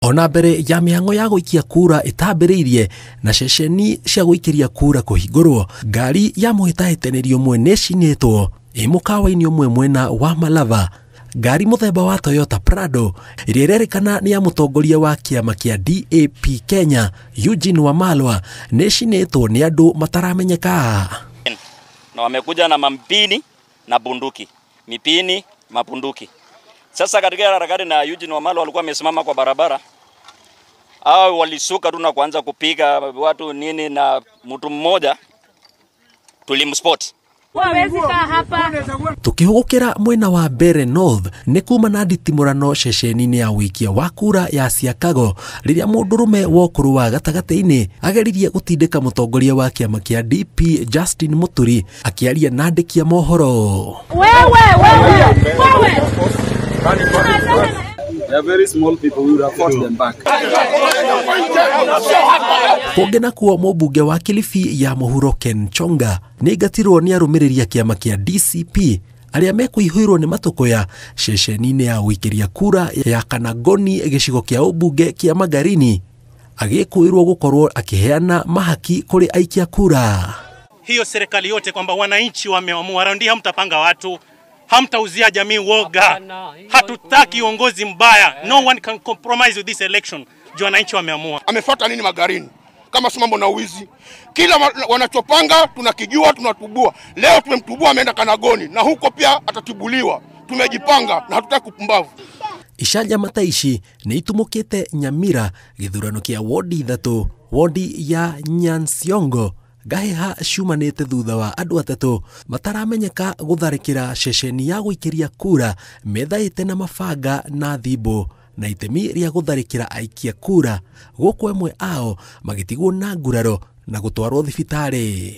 Ona mbere ya mĩhang'o ya gũikia kura ĩtambĩrĩirie na ceceni cia gũikĩria kura kũhingũrwo, ngari ya mũhĩtahĩtanĩri ũmwe nĩĩcinĩtwo ĩ mũkawa-inĩ ũmwe mwena wa Malava. Ngari mũthemba wa Toyota Prado ĩrĩa ĩrerĩkana nĩ ya mũtongoria wa kĩama kĩa DAP Kenya Eugene Wamalwa nĩĩcinĩtwo nĩ andũ mataramenyeka. Na wamekuja na mapini na bunduki, mipini, mabunduki. Sasa katika harakati na Eugene Wamalwa alikuwa amesimama kwa barabara, hao walisuka tu na kuanza kupiga watu nini, na mtu mmoja tulimspot. Tukihũgũkĩra mwena wa Mbeere North nĩ kuma na nditimũrano ceceni-inĩ ya ũikia wa kura ya Siakago rĩrĩa mũndũrũme wa ũkũrũ wa gatagatĩ-inĩ ageririe gũtindĩka mũtongoria wa kĩama kĩa DP Justin Muturi akĩaria na andĩki a mohoro. Wewe. They are very small people, we would have fought them back. Kũngĩ nakuo mũmbunge wa Kilifi ya mũhuro Ken Chonga nĩaingatirwo nĩ arũmĩrĩri a kĩama kĩa DCP arĩa mekũihũirwo nĩ matũkũya ceceni-inĩ ya gũikĩria kura ya Kanagoni gĩcigo kĩa ũmbunge kĩa Magarini, agĩkũĩrwo gũkorwo akĩheana mahaki kũrĩ aikia kura. Hiyo serikali yote kwamba wananchi wameamua, raundi hamtapanga watu, hamtauzia jamii woga, hatutaki uongozi mbaya, no one can compromise with this election. Juu wananchi wameamua. Amefuata nini Magarini kama si mambo na uwizi? Kila wanachopanga tunakijua, tunatubua. Leo tumemtubua, ameenda Kanagoni na huko pia atatibuliwa. Tumejipanga na hatutaki kupumbavu. Icanjama ta ici nĩ itumũkĩte Nyamira gĩthurano kĩa wodi ithatũ, wodi ya Nyansiongo ngahĩha ciumanĩte thutha wa andũ atatũ mataramenyeka gũtharĩkĩra ceceni ya gũikĩria kura methaĩte na mabanga na thimbũ na itemi rĩa gũtharĩkĩra aikia kura, gũkũ amwe ao magĩtigwo na nguraro na gũtwarwo thibitarĩ.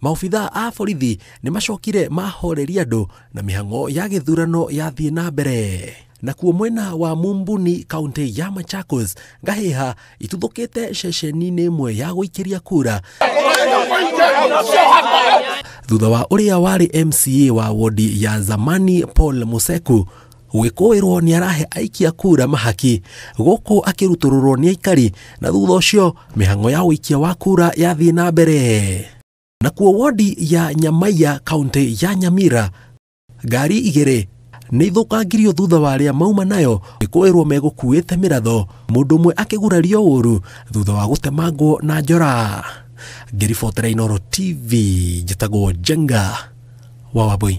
Maobithaa a borithi nĩ macokire mahoreria andũ na mĩhang'o ya gĩthurano yathiĩ na mbere. Nakuo mwena wa Mumbuni kaunti ya Machakos ngahĩha ituthũkĩte ceceni-inĩ ĩmwe ya gũikĩria kura thutha wa ũrĩa warĩ MCA wa wodi ya zamani Paul Museku gwĩkũĩrwo nĩ arahe aikia kura mahaki, gũkũ akĩrutũrũrwo nĩ aikari, na thutha ũcio mĩhang'o ya ũikia wa kura yathiĩ na mbere. Nakuo wodi ya Nyamaiya kaunti ya Nyamira ngari igĩrĩ nĩ ithũkangirio thutha wa arĩa mauma nayo gwĩkũĩrwo megũkuĩte mĩratho, mũndũ ũmwe akĩgurario ũru thutha wa gũtemangwo na njora. Ngĩribotera Inooro TV, njĩtagwo Njenga wa Wambui.